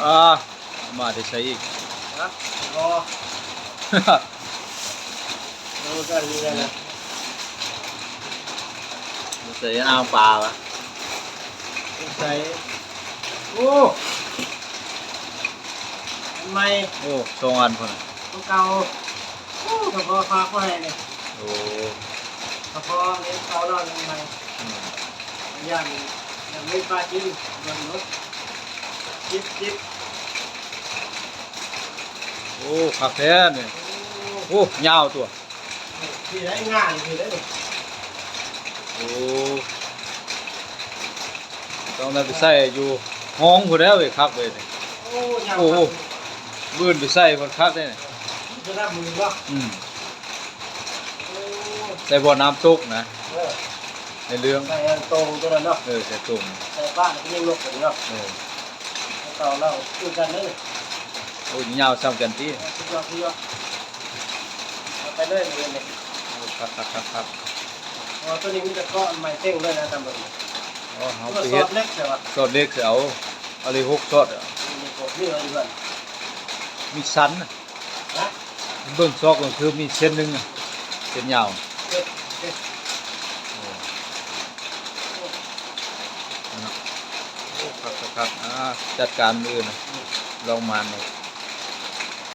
ອ່າ ມາແຕ່ໃສອີກ? ຮະ? ບໍ່ ໂອ້ ກັນນີ້ແຫຼະ ໃສ່ອ່າງປາວະ ໃສ່ ໂອ້ ອັນໃໝ່ ໂອ້ ສອງອັນພຸ້ນນະ ຕົວເກົ່າ ໂອ້ ສະເພາະຝາກມາໃຫ້ນີ້ ໂອ້ ສະເພາະເຫຼັ້ນເກົ່າເນາະ ເຫຼັ້ນໃໝ່ ອືມ ຢ້ານ ຢ້ານມີປາກິນ ເບິ່ງໂລດ ຈິບ ຈິບ ໂອ້ ຄັກແທ້ນີ້ ໂອ້ ໂອ້ ຍາວຕົວະ ທີ່ໄດ້ງານທີ່ໄດ້ນີ້ ໂອ້ ຕ້ອງໄດ້ໄປໃສ່ຢູ່ຫ້ອງພຸ້ນແລ້ວເວີຍ ຄັກເວີຍນີ້ ໂອ້ ຍາວ ໂອ້ ຄັກ ມື້ອື່ນໄປໃສ່ພຸ້ນຄັກເດ້ນີ້ ເອີ ເວລາມື້ເນາະ ອືມ ໂອ້ ໃສ່ບ່ອນນ້ຳຕົກນະ ເອີ ໃນເລື່ອງ ໃສ່ອັນໂຕ່ງຕົວນັ້ນເນາະ ເອີ ໃສ່ໂຕ່ງ ໃສ່ປາກ ແລ້ວກໍຍິງນົກຕົວນີ້ເນາະ ເອີ ແລ້ວເອົາເຮົາຄືກັນເດີ ໂອ້ຍ ຍາວສ່ຳກັນຕິ ເອີ ສຸດຍອດ ສຸດຍອດ ເອົາໄປເລີຍມື້ນີ້ ໂອ້ ຄັກໆໆໆ ເພາະວ່າຕົວນີ້ມີແຕ່ເກາະໃໝ່ເຕັງເລີຍນະ ຕາມເບິ່ງ ອໍ ເຮົາໄປເຮັດ ສອດເຫຼັກໃສ່ວະ ສອດເຫຼັກໃສ່ເອົາ ເອົາເຫຼັກຫົກສອດ ມີບໍ່ ມີເອົາຢູ່ເຮືອນ ມີສັນນະ ຮະ? ເບິ່ງຊອກເບິ່ງ ຄືມີເສັ້ນໜຶ່ງ ເສັ້ນຍາວ ເອີ ນັ້ນນະ ໂອ້ ຄັກໆໆ ອ່າ ຈັດການມື້ນະ ລອງມານະ